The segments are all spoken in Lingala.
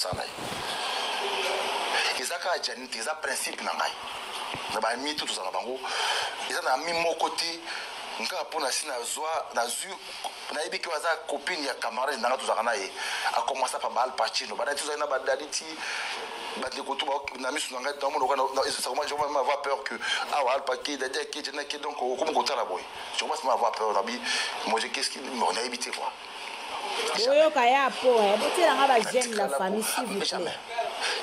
mosala na ye. Eza kaka Gianni te, eza principe na ngai. Na ba amis tout tozala na bango, eza na ami moko te nga mpo nasi nazwa nazwi nayebi ke aza copine ya camarade na nga tozalaka na ye akomasa pa ba Al Pacino bana tozali na badali ti bandeko tu na miso na ngai naomona je commence avoir peur que awa Al Pacino dadi ake jena ke donc okomi kotala boye je commence à avoir peur nabi moi je qu'est-ce qui nayebi te quoi. Boyoka ya po eh, botiela nga ba j'aime la famille s'il vous plaît.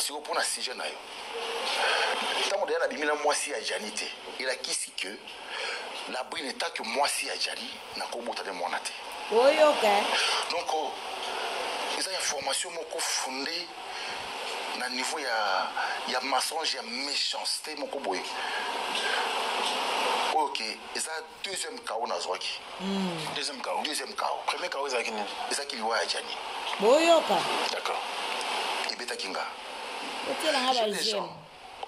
Siko pona sujet na yo ntango deya nabimi na mwasi ya Jani te, elakisi que la brine tant que mwasi ya Jani nakobota nde mwana te. Boyoka eh. Donc oh, eza information moko fondée na niveau ya mensonge, ya méchanceté moko boye oyo ke eza deuxième KO nazwaki. Deuxième KO. Deuxième KO. Premier KO ezalaki nini? Ezalaki liwa ya Gianni. Boyoka. D'accord. Ebetaki nga. Otiela nga ba j'aime.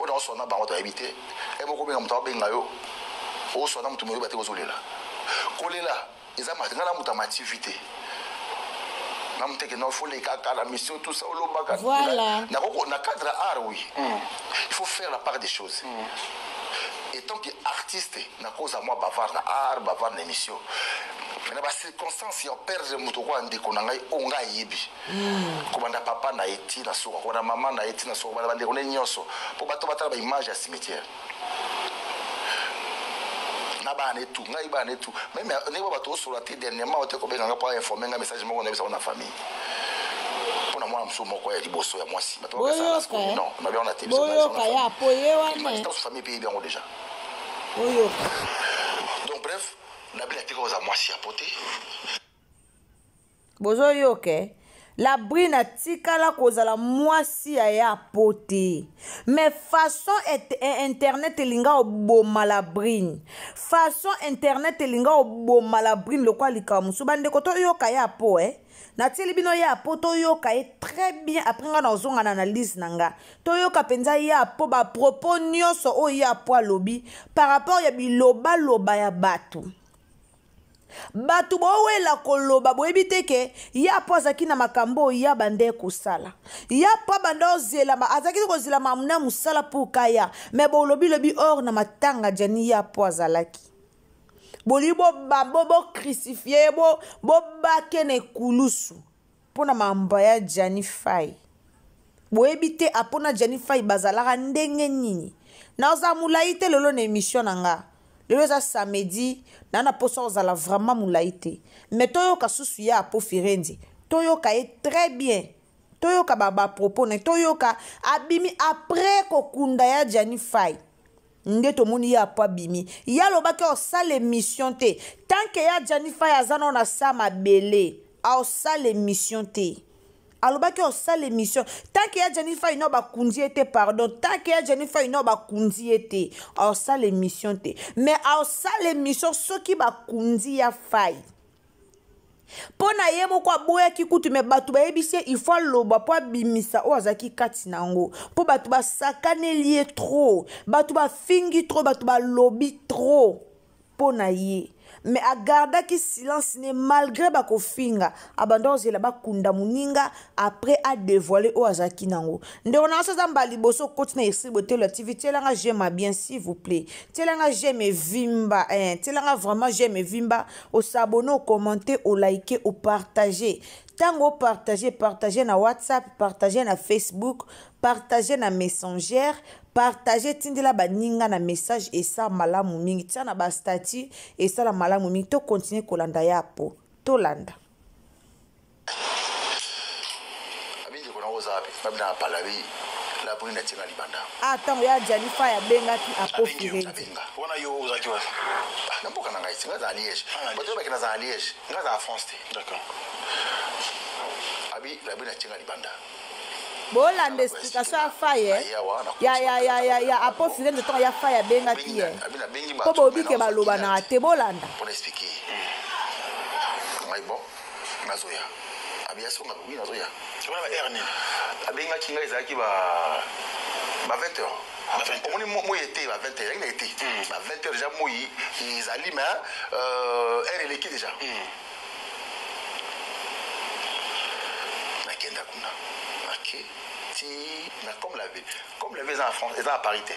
Oyo naoswana bango toyebi te. E moko obenga moto abenga yo. Oswana moto moyeba te kozolela. Kolela eza nga na moto ya mativi te. Na muteke non faut les kaka la mission tout ça olobaka. Voilà. Na koko na cadre art oui. Il faut faire la part des choses. Et tant que artiste na cause à moi bavard na art bavard na émission. Mais na ba circonstances ya perdre moto kwa ndeko na ngai o ngai yebi. Kobanda papa na eti na soka, kobanda mama na eti na soka, kobanda bandeko ne nyonso po bato batala ba image ya cimetière. Na bana etu, ngai bana etu. Même ndenge bato osola te dernièrement ote kobenga nga po informer nga message moko na bisa na famille. Pona mwana mosusu moko ya liboso ya mwasi. Bato bakasala Boyoka, sikoyo. eh. Non, na bien na te, biso na Boyoka, biso na ya, famille. po ye wana, Image, eh. tanso famille pe yebi yango déjà. Boyoka. Donc bref, na bila tika oza mwasi ya pote. Bozoyoka, eh? La brine atikala kozala mwasi ya ya pote. Mais façon internet elinga oboma la brine. Façon internet elinga oboma la brine lokwa likambo mosusu. Bandeko toyoka ya po, eh? Natieli bino ya po toyoka ye très bien après nga nazonga na analyse na nga. Toyoka penza ya po ba propos nyonso oyo ya po alobi par rapport ya biloba loba ya bato. Bato bowela koloba boyebi te ke ya po azalaki na makambo oyo ya bande kosala. Ya po bande ozela ma, azalaki kozela mamu na mosala pour kaya. Mais bolobi lobi or na matanga Gianni ya po azalaki. Boli bo ba, bo, bo crucifier, bo, bo bake na ekulusu mpona mamba ya Gianni Fay. Boyebi te apona Gianni Fay bazalaka ndenge nini. Naza molai te lelo na émission na nga. Lelo eza samedi, na na posa ozala vraiment molai te. Mais toyoka susu ya Apo Firenze. Toyoka ye très bien. Toyoka ba, ba propos na, toyoka abimi après kokunda ya Gianni Fay. Nde tomoni ye apo abimi. Ye alobaki osala émission te. Tant que ya Gianni Fay aza nano na sa mabele, osala émission te. Alobaki osala émission. Tant que ya Gianni Fay no bakundi ye te, pardon. Tant que ya Gianni Fay no bakundi ye te, osala émission te. Mais osala émission soki bakundi ya Fay. Mpo na ye moko aboyaki kutu, mais bato bayebisi ye il faut aloba mpo abimisa oyo azalaki kati na yango. Mpo bato basakaneli ye trop, bato bafingi trop, bato balobi trop mpo na ye. Mais agardaki silence ne malgré bakofinga, abanda kozela bakunda moninga après a dévoiler oyo azalaki nango. Ndeko na biso aza mbala liboso okoti na Esprit Botelo ya TV, tielanga j'aime à bien s'il vous plaît. Tielanga j'aime evimba, hein, tielanga vraiment j'aime evimba, o s'abonner, o commenter, o liker, o partager. Tango o partager, partager na WhatsApp, partager na Facebook, partager na Messenger, partager tindela baninga na message et ça malamu mingi. Tia na ba statut et ça la malamu mingi. To continuer kolanda ya po. Tolanda. Abindi kona oza wapi? Babina na palabi la brune na tinga libanda. Ah, tango ya Gianni Fay abengaki Apo Abengi yo, Firenze. Abenga. Wana yo ozalaki wapi? Ah, na mboka na ngai, nga za Liège. Ah, na Bato Liège. bakenda za Liège, nga za France te. D'accord. Abi la brune na tinga libanda. Bolanda explication ya Fay, eh? Ya, ya, ya, ya, ya, Apo Firenze tango ya Fay abengaki, eh. Po bobi ke baloba na te, bolanda. Pona expliquer. Ngai bon, nazoya. Abi asonga, oui, nazoya. Wana ba heure nini? Abengaki ngai ezalaki ba 20 heures. Ba 20 heures. Omoni moi été, ba 20 heures, ezalaki na été. Ba 20 heures déjà moi ezali, mais, heure eleki déjà. Nakenda kuna. Toke ti na comme la ville. Comme la ville eza na France, eza na Paris te.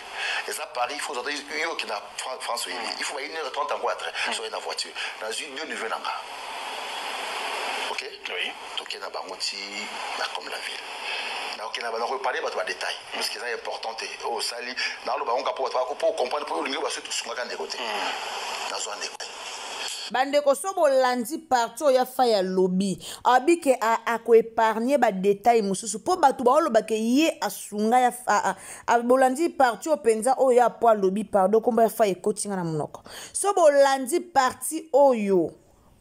Eza Paris, il faut yo okende na France oyebi. Il faut ba 1h30 yango ya train. Soki na voiture. Nazwi deux neveux na nga. Ok? Oui. Toke na bango ti na comme la ville. Nakokende na bango parler bato ba détail parce que eza important te. Oyo osali naloba yango mpo bato po comprendre mpo olingi baso tosungaka ndeko te. Nazwa ndeko. Bandeko, so bolandi parti oyo afa ya lobi, abi ke akoépargne badétail mosusu mpo bato baolobake ye asunga ya bolandi parti oyo mpenza oyo ya po alobi. Pardon, nkombo ya fa ekotinga na monoko. So bolandi parti oyo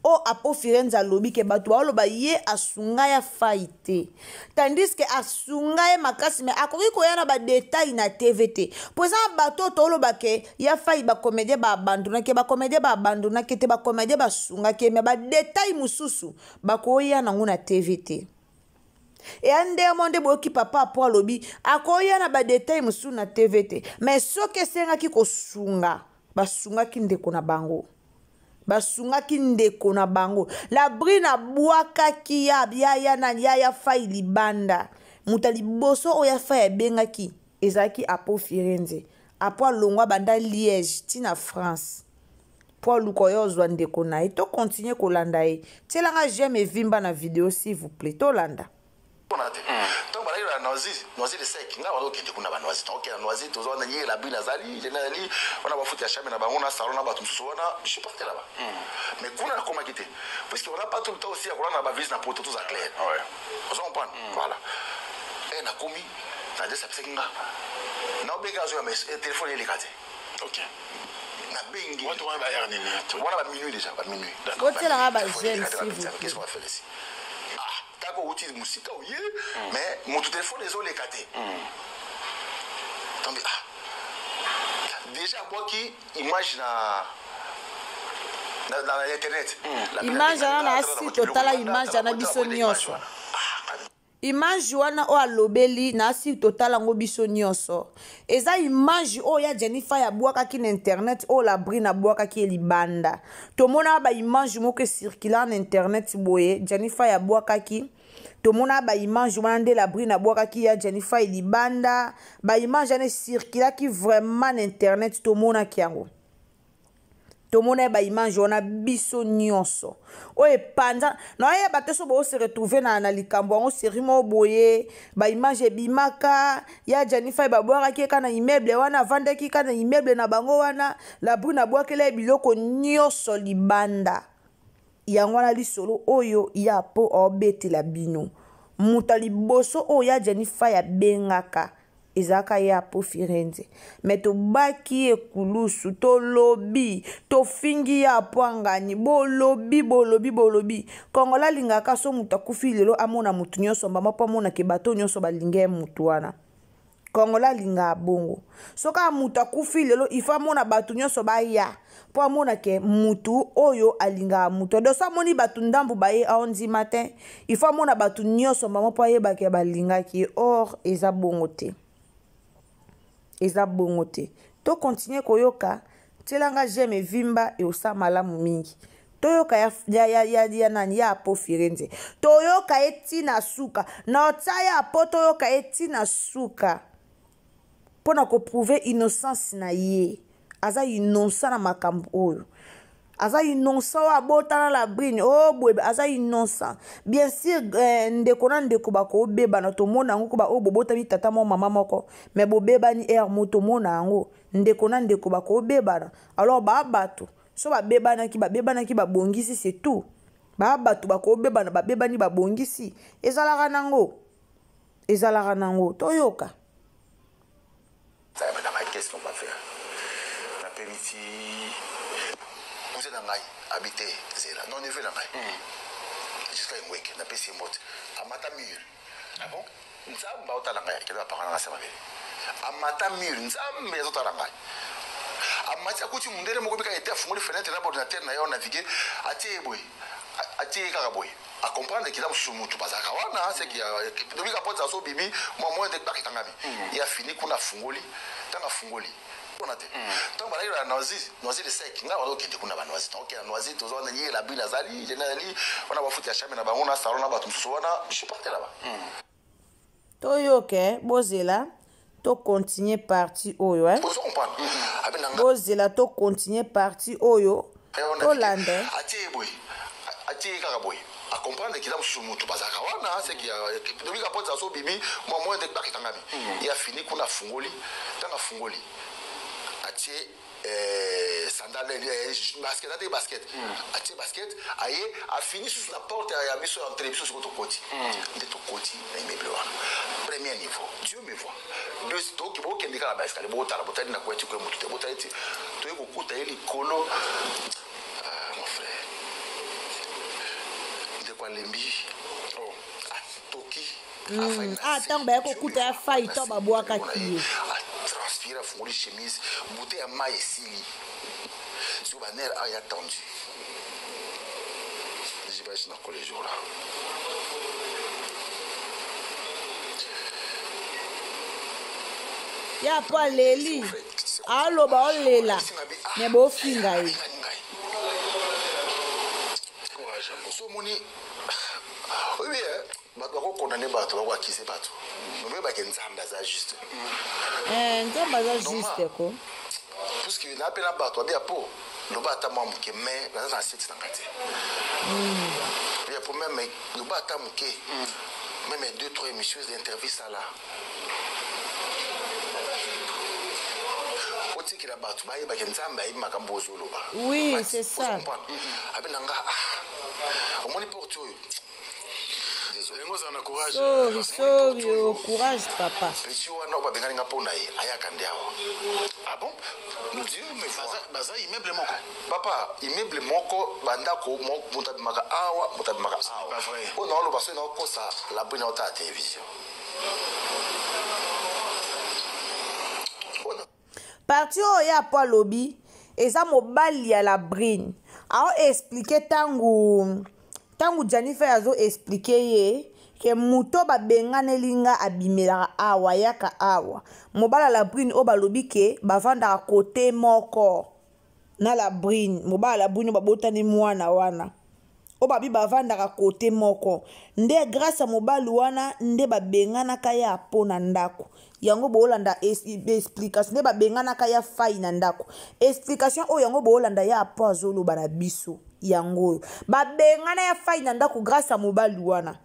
oyo Apo Firenze alobi ke bato baoloba ye asunga ya fai te, tandis ke asunga ye makasi, mais akoki koya na badétail na TV te, mpo eza na bato oyo tooloba ke ya fai bacomédien baabandonaki, bacomédien baabandonaki te, bacomédien basungaki ye, mais badétail mosusu bakoya nango na TV te. Eya ndenge nde boyoki papa Apo alobi akoya na badétail mosusu na TV te, mais soki esengaki kosunga, basungaki ndeko na bango, basungaki ndeko na bango. Labrine abwakaki ya ya ya nani, ya ya fai libanda. Moto ya liboso oyo ya fai abengaki ezalaki Apo Firenze. Apo alongwa banda Liège ntina France mpo aluka oyo ozwa ndeko na ye. Tocontinue kolanda ye. Tielanga j'aime evimba na video, s'il vous plaît. Tolanda. Mpona te, ntango balaki na Noisy, Noisy le Sec, ngai banda okende kuna ba Noisy. Tokokende na Noisy, toza wana, ye Labrine azali, je nazali wana, bafuti ya chambre na bango na salon na bato mosusu wana. Je suis parti là-bas, mais kuna nakomaki te, puisque on a pas tout le temps aussi ya kolanda na bavise na poto. Toza clair, oza comprendre? Voilà. E nakomi na adresse apesaki nga, naobenga, azoya, mais téléphone eleka te. Nabengi wana ba nini? Wana baminuit déjà, baminuit. Botielanga ba j'aime, s'il vous plaît. Qu'est-ce qu'on va faire ici? Ah, tako outi mosika oye, mais moto téléphone ezoleka te. Tambi, ah, déjà abwaki image na internet. Image wana na asi totala image wana biso nyonso. Image wana oyo alobeli na asi totala yango biso nyonso. Eza image oyo ya Jennifer abwakaki na internet, oyo Labrine abwakaki ye libanda. Tomona baimage moko ecirculer na internet boye, Jennifer abwakaki. Tomona baimage wana nde Labrine abwakaki ya Jennifer libanda. Baimage wana ecirculaki vraiment na internet, tomonaki yango, tomona ye baimage wana biso nyonso. Oyo epanza, naoyeba te so boose retrouve na likambo yango. Série moko boye, baimage ebimaka ya Jennifer babwakaki ye ka na immeuble wana, avandaki ka na immeuble na bango wana. Labrine abwakela ye biloko nyonso libanda. Yango wana lisolo oyo ya po aobetela bino. Moto ya liboso oyo ya Jennifer abengaka ezalaka ye Apo Firenze, mais tobaki ye kulusu, tolobi, tofingi ye Apo angani, bolobi, bolobi, bolobi. Kongola alingaka so moto akufi lelo, amona motu nyonso mbama mpo amonake bato nyonso balingi ye motu wana. Kongola alingaka bongo. Soki moto akufi lelo, il faut amona bato nyonso baya mpo amonake mutu oyo alingaka mutu. Donc so amoni bato ndambu baye, aondima te. Il faut amona bato nyonso mbama mpo ayebake balingaki ye. Or eza bongo te, eza bongo te. Tocontinue koyoka. Tielanga j'aime evimba, eosala malamu mingi. Toyoka ya nani, ya Apo Firenze. Toyoka ye ntina suka na otia ya Apo. Toyoka ye ntina suka mpo na koprouver innocence na ye. Aza innocent na makambo oyo, aza innocent. Oyo abotana Labrine oyo boye, aza innocent, bien sûr. Ndeko na ndeko bakobebana, tomona yango ko oyo bobotami tata moko mama moko, mais bobebani ere mo, tomona yango. Ndeko na ndeko bakobebana. Alors baa bato so babebanaki, babebanaki, babongisi, c'est tout. Baa bato bakobebana, babebani, babongisi, ezalaka nango, ezalaka nango. Toyoka. Qu'est-ce qu'on va faire? Napemi ti cousin na ngai habite zela, non, neveu na ngai jusqu'à Engweke. Napesi ye mbote. Amata mur. Ah bon? Nzambe aotala ngai, akende bapanga nanga se mabele. Amata mur, Nzambe azotala ngai. Amati, akuti mundele moko bika ete afungoli fenêtre na ordinateur na ye, onavigue, atie ye boye, atie ye kaka boye. Acomprendre kila mosusu mutu bazalaka wana, seki lobika pote aso bibi mwa mwa nde bakekangami. Ye afini kuna, afungoli. Ntango afungoli mpona te, ntango balaki na Noisy, Noisy le Sec, ngai banda okende kuna ba Noisy. Tokende na Noisy, toza wana, ye Labrine azali, je nazali wana, bafuti ya chambre na bango na salon na bato mosusu wana. Je suis parti là-bas. Toyoke, bozela tocontinue partie oyo, eh? Ozo comprendre? Abi na nga Bozela tocontinue partie oyo, tolanda. Atie ye boye, atie ye kaka boye, acomprendre kiza mosusu motu bazalaka wana seki lobika porte aso bimi mwa moyen te bakekangami. Ye afini kuna, afungoli. Ntango afungoli, atie sandale, basket, atie basket, atie basket, aye afini susu na porte ya biso ya entrée. Biso siko tokoti nde tokoti na immeuble wana, premier niveau, Dieu me voit. Deux, toki bokende kaka baescalier, botala, botali na kweti kwe motu te, botali ti toye kokuta ye likolo. Ah, mon frère, ndeko alembi, atoki. Ah, ntango baya kokuta ya fai to babwakaki ye. Atranspire, afungoli chemise, bouteille ya mai esili, siko banerfs aya tendu. J'imagine encore les jours là. Ya po aleli, aloba olela me bofinga ye. So omoni, oyebi, bato bakokondane, bato bakoakize bato, oyebake Nzambe aza juste. Nzambe aza juste ko. Puisque na mpe na bato babia po loba ata mwa moke, mais naza na seti na nga te. Ya po même loba ata moke, même deux trois émissions d'interview, sala, otikela bato bayebake Nzambe ayebi makambo ozoloba. Oui, c'est ça. Abe na nga, ah, omoni porte oyo. Yango ozala na courage. Sorry, sorry, oh, courage papa. Petit wana oyo babengani nga mpo na ye, ayaka nde awa. Ah bon, Dieu me voit. Baza immeuble moko? Papa, immeuble moko, bandako moto abimaka awa, moto abimaka awa. Pas vrai. Oyo naoloba soki naokosa, labri naotala télévision. Oyo Partie oyo ya po alobi eza mobali ya Labrine aoexpliquer ntango Janifer azoexpliquer ye ke moto babenganeli nga abimelaka awa, ayaka awa. Mobali ya Labrine oyo balobi ke bavandaka kote moko na Labrine, mobali ya Labrine oyo babotani mwana wana, oyo babi bavandaka kote moko, nde grâce ya mobali wana nde babenganaka ye apo na ndako yango. Boolanda explication nde babenganaka ya fai na ndako. Explication oyo yango boolanda ya apo azoloba na biso yango oyo babengana ya fai na ndako grâce ya mobali wana.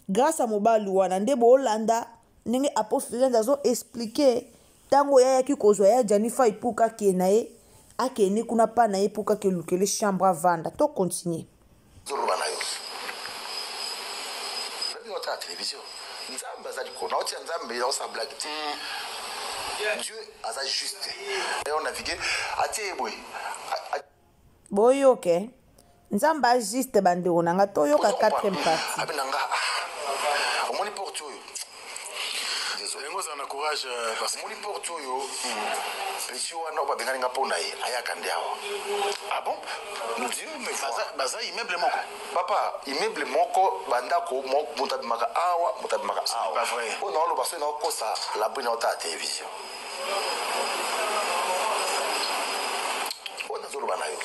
Grâce ya mobali wana nde boolanda ndenge Apo Firenze azo expliquer ntango oyo ayaki kozwa ya Jani Fai mpo akende na ye, akende kuna mpa na ye mpo kaka elukele chambre avanda. To continue. Azoloba na yo, nabi otala télévision, Nzambe aza likolo, naotia Nzambe, naosala blague te. Dieu aza juste. On navigue, atie ye boye. Boyoke, Nzambe ajuste. Bandeko na nga, toyoka quatrième partie. Abe na nga, ah, omoni porte oyo. Yango ozala na courage parce Omoni porte oyo, petit wana oyo babengani nga mpo na ye, ayaka nde awa. Ah bon, Dieu me voit. Baza immeuble moko? Papa, immeuble moko, bandako moto abimaka awa, moto abimaka awa. Pas vrai. Oyo naoloba soki naokosa, labri naotala télévision. Oyo nazoloba na yo,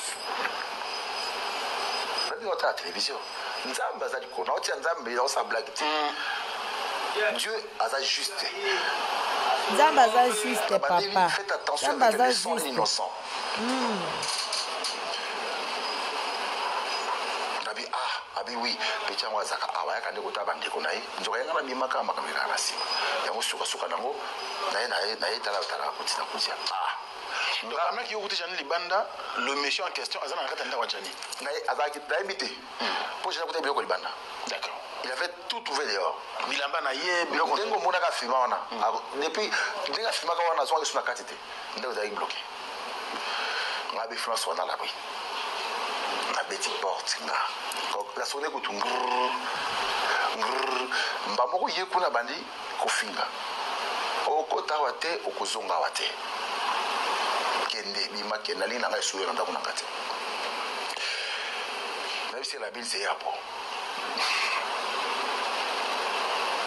nabi otala télévision, Nzambe aza likolo, naotia Nzambe, naosala blague te. Dieu aza juste. Nzambe aza juste, papa. Faites attention Nzambe avec aza le sang juste. innocent. Nabi, ah, abi oui, petit yango azalaka awa, ayaka nde kotala bandeko na ye. Nzoka ye nga nabimaka, makambo ekaka na nsima yango, sukasuka nango naye naye naye tala tala kotina kotia, ah. Donc pendant yo okuti Jani libanda, le monsieur en question aza na kati ya ndako ya Jani? Naye azalaki, nayebi te, mpo jani akuta biloko libanda. Il avait tout trouvé dehors. Bilamba na ye, biloko. Ndenge omonaka afima wana, depuis ndenge afimaka wana, azwaki so na kati te, ndenge ezalaki bloqué. Nga be France wana, labri nabeti porte, nga nasone kutu ngrrr ngrrr, mba moko ye kuna bandi kofinga: okota awa te, okozonga awa te, kende, bima, kende, nalingi na ngai esuyo na ndako na nga te. Nayebisi la se ya po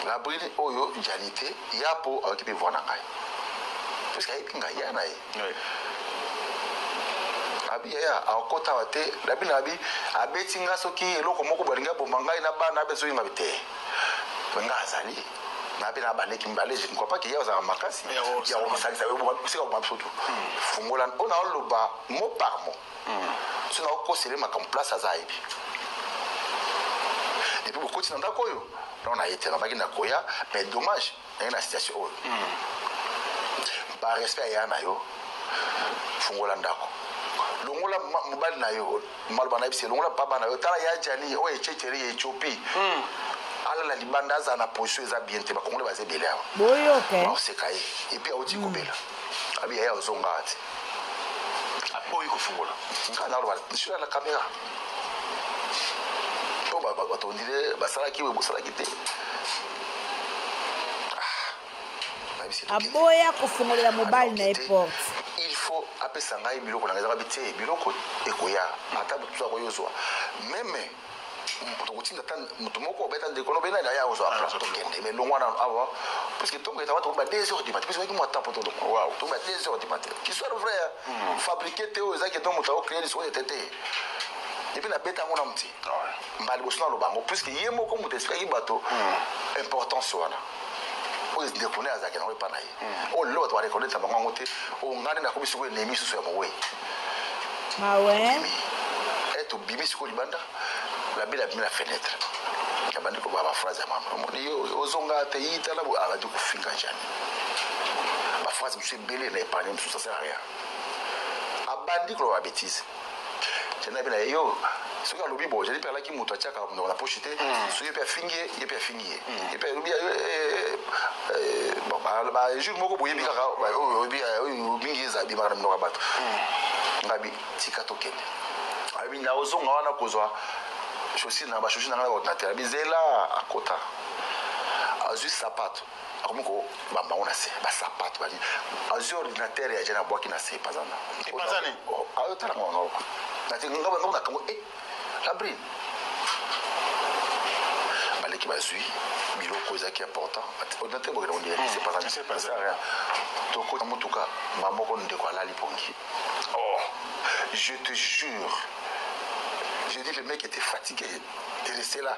Labrine oyo jani te, ya po ayoki mpe voix na ngai, parce que ayebi ngai ya na ye. Abi yaya akota awa te. Labi na abi abeti nga soki eloko moko balingi aboma ngai na bana, abe soki ngabi te, me nga azali. Na mpe na baleki mibale, je ne crois pas que ye azalaka makasi ya kosalisa sika koboma biso tu. Fungola oyo naoloba mot par mot, so naokosele makambo place aza ayebi. Et puis bokoti na ndako oyo nao na ye te, nabaki na koya, mais dommage ndenge na situation oyo, par respect aya na yo, fungola ndako, longola mobali na yo. Maloba na yebisi, longola papa na yo. Tala ya Jani oyo ececeri ya Ethiopie, alala libanda, azala na position eza bien te. Bakongole baza ebele awa. Boyoka. Baoseka ye. Et puis auti kobela, abi yaya ozonga te. Aboyi kofungola. Nga naloba sur la caméra mpo bato ondire basalaki oyo bosalaki te. Nayebisi tokende. Aboya kofungolela mobali na ye porte. Il faut apesa ngai biloko na ngai. Ezaka bi te, biloko ekoya ata moto akoki ozwa même tokotinda ata moto moko obeta ndeko no bena ya ozwa place. Tokende, mais longwa nano awa, parce que ntongo etaka tokomi ba 2 heures du matin, parce que mwa temps po tolongwa. Wow. Tokomi ba 2 heures du matin, qui soit vrai, fabriqué te, oyo ezaki to moto akocréer lisolo ete te. Et puis nabeta yango na moti mbala liboso naloba yango, puisque ye moko moto expliquaki bato importance wana oyo ndeko ne azalaki nango epa na ye, oyo lelo bato bareconnaître bango yango te. Oyo ngai nde nakomi sikoyo ennemi susu ya mowei. Mawe. E tobimi sikoyo libanda, labeli abimi na fenêtre, abandi koloba baphrase ya mama. Omoni yo ozonga te, yi tala bo abandi kofinga Jani, baphrase mosusu ebele na épargne mosusu, ça sert à rien. Abandi koloba babêtise. Jani abi na ye yo soki alobi bo Jani mpe alaki moto atiaka monoko na poche te. Soki ye mpe afingi ye, ye mpe afingi ye, ye mpe alobi bon, bajour moko boyebi kaka oyo oyebi, oyo mingi eza bimaka na minoko ya bato. Ngabi tika tokende. Abi na ozonga wana kozwa chaussure na bachaussure na ngai na ordinateur. Abi zela, akota, azwi sapato, akomi kobamba ngo na se, basapato bani, azwi ordinateur ya Jani, abwaki na se, epazana. Epazani? Ayotala ngo ngo nati ngabo na kango e Labrine. Baleki bazwi biloko ezalaki important, ordinateur bokende kondela se epazani. Se epazani. Tokota motuka bamoko, ndeko alali pongi. Oh, je te jure, j'ai dit, le mec était fatigué de rester là.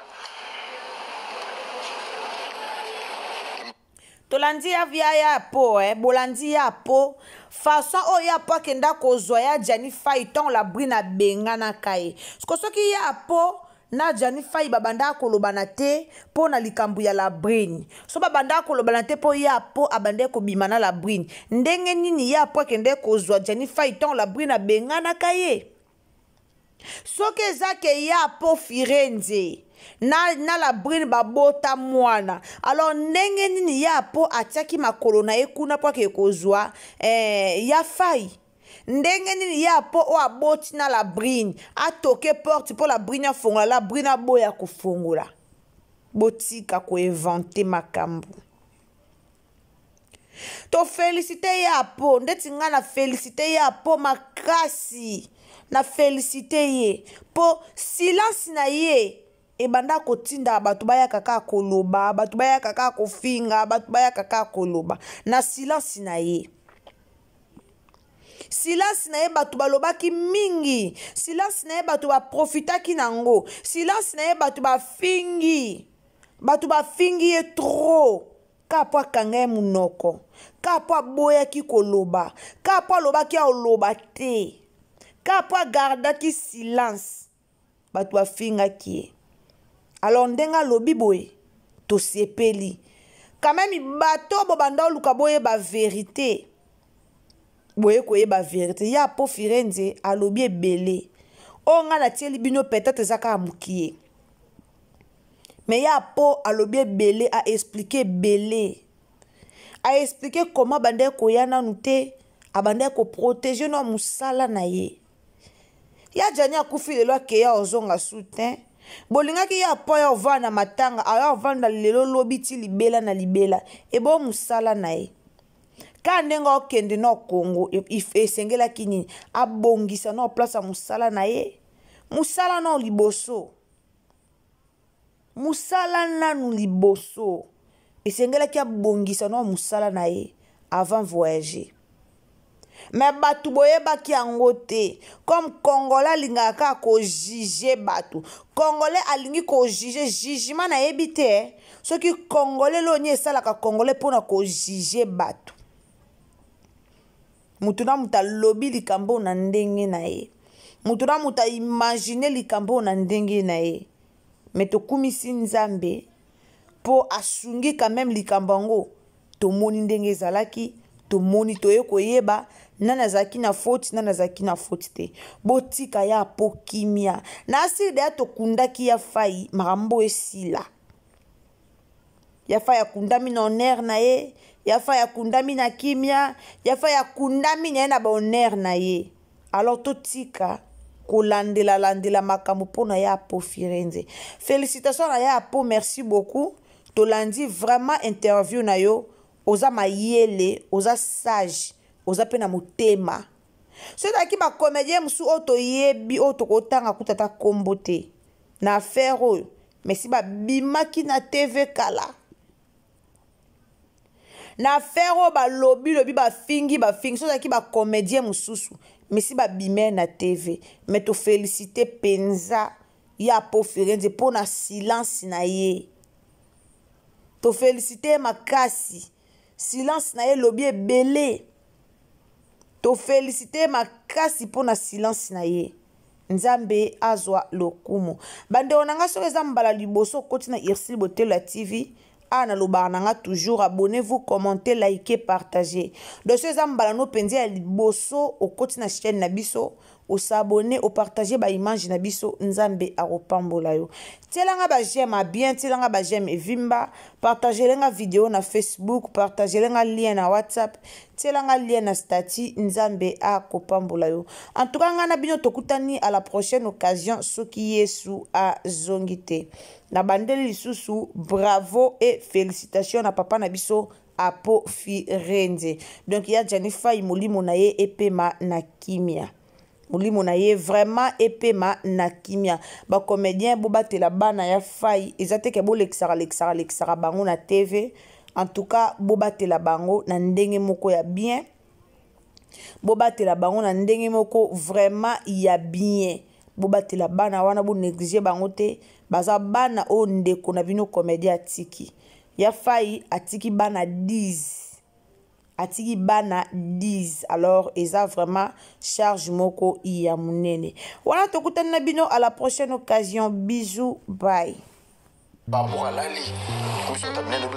Tolandi ya via ya po bolandi ya po façon oyo ya po akenda kozwa ya Jani Fai ntongo Labrine abenganaka ye. Siko soki ya po na Jani Fai babandaka kolobana te mpo na likambo ya Labrine, so babandaka kolobana te mpo ya po abandaki kobima na Labrine, ndenge nini ya po akende kozwa Jani Fai ntongo Labrine abenganaka ye? Soki eza ke ya po Firenze na Labrine babota mwana, alors ndenge nini ya po atiaki makolo na ye kuna mpo akeke kozwa ya Fai? Ndenge nini ya po oyo aboti na Labrine atoke porte mpo Labrine afongola, Labrine aboya kofongola? Botika koinventer makambo. Toféliciter ye apo ndeti ngai na féliciter ye apo makasi, na féliciter ye mpo silence na ye ebanda kotinda bato bayaka kaka koloba, bato bayaka kaka kofinga, bato bayaka kaka koloba. Na silence na ye, silence na ye bato balobaki mingi, silence na ye bato baprofitaki nango, silence na ye bato bafingi, bato bafingi ye trop kaka mpo akanga ye monoko, kaka mpo aboyaki koloba, kaka mpo alobaki aoloba te, kaka mpo agardaki silence, bato bafingaki ye. Alors ndenge alobi boye, tosepeli quand même. Bato bobanda oluka boyeba vérité, boye koyeba vérité. Ya po Firenze alobi ebele oyo ngai natieli bino, peut-être eza kaka mokie, mais ya po alobi ebele, aexpliquer ebele, aexpliquer comment abandaki koya nanu te, abandaki koprotéger no mosala na ye. Ya Jani akufi lelo, akeya ozonga su te. Bolingaki ya po ya ovanda na matanga, aya ovanda lelo lobi ti libela na libela ebo mosala na ye kaka ndenge akende na Kongo. Esengelaki nini? Abongisa na place ya mosala na ye, mosala na liboso, mosala nanu liboso. Esengelaki abongisa na mosala na ye avant voyager. Me bato boyebaki yango te. Comme Congolais alingaka kaka kojuge bato. Congolais alingi kojuge, jugement nayebi te. Eh. Soki Congolais loni esalaka Congolais mpona kojuge bato. Moto na moto alobi likambo na ndenge na ye. Moto na moto aimagine likambo na ndenge na ye. Me tokumisi Nzambe mpo asungi quand même likambo yango. Tomoni ndenge ezalaki, tomoni toye koyeba nani azalaki na faute, nani azalaki na faute te. Botika ya po kimia. Na asili deya tokundaki ya fai makambo esila. Ya fai akundami na honneur na ye, ya fai akundami na kimia, ya fai akundami na ye na ba honneur na ye. Alors totika kolandela landela makambo mpona ya po Firenze. Félicitations na ya po, merci beaucoup. Tolandi vraiment interview na yo, oza mayele, oza sage, oza pe na motema. Soki ezalaki ba comédien mosusu oyo toyebi, oyo tokotanga kuta ata kombo te na affaire oyo, mais si babimaki na TV kala na affaire oyo balobi lobi bafingi bafingi, soki ezalaki ba comédien mosusu, mais si babimaki na TV. Mais tofélicité penza ya po Firenze mpo na silence na ye. Tofélicité makasi, silence na ye lobi ebele. Tofélicité makasi mpo na silence na ye. Nzambe azwa lokumu. Bandeko na nga, soki eza mbala liboso okoti na Ursule Botelo ya TV, awa nalobaka na nga toujours abonnez-vous, commentez, likez, partagez. Donc soki eza mbala no mpenza ya liboso okoti na chaîne na biso, osabonner, opartager ba image na biso, Nzambe akopambola yo. Tielanga ba j'aime à bien, tielanga ba j'aime evimba, partager nga vidéo na Facebook, partager nga lien na WhatsApp, tielanga lien na statut, Nzambe akopambola yo. En tout cas nga na bino tokutani à la prochaine occasion soki Yesu azongi te. Na bandeli lisusu bravo et félicitations na papa na biso Apo Firenze. Donc ya Gianni Faye molimo na ye epema na kimia. Molimo na ye vraiment epema na kimia. Ba comédien bobatela bana ya Faye, eza te ke bolekisaka lekisaka lekisaka bango na TV. En tout cas bobatela bango na ndenge moko ya bien. Bobatela bango na ndenge moko vraiment ya bien. Bobatela bana wana, bo négliger bango te. Baza bana oyo ndeko na bino comédien atiki. Ya Faye atiki bana 10. Atiki bana 10. Alors eza vraiment charge moko ya munene. Wana tokutani na bino à la prochaine occasion. Bisous, bye. Par rapport à Lali, monsieur Tabine,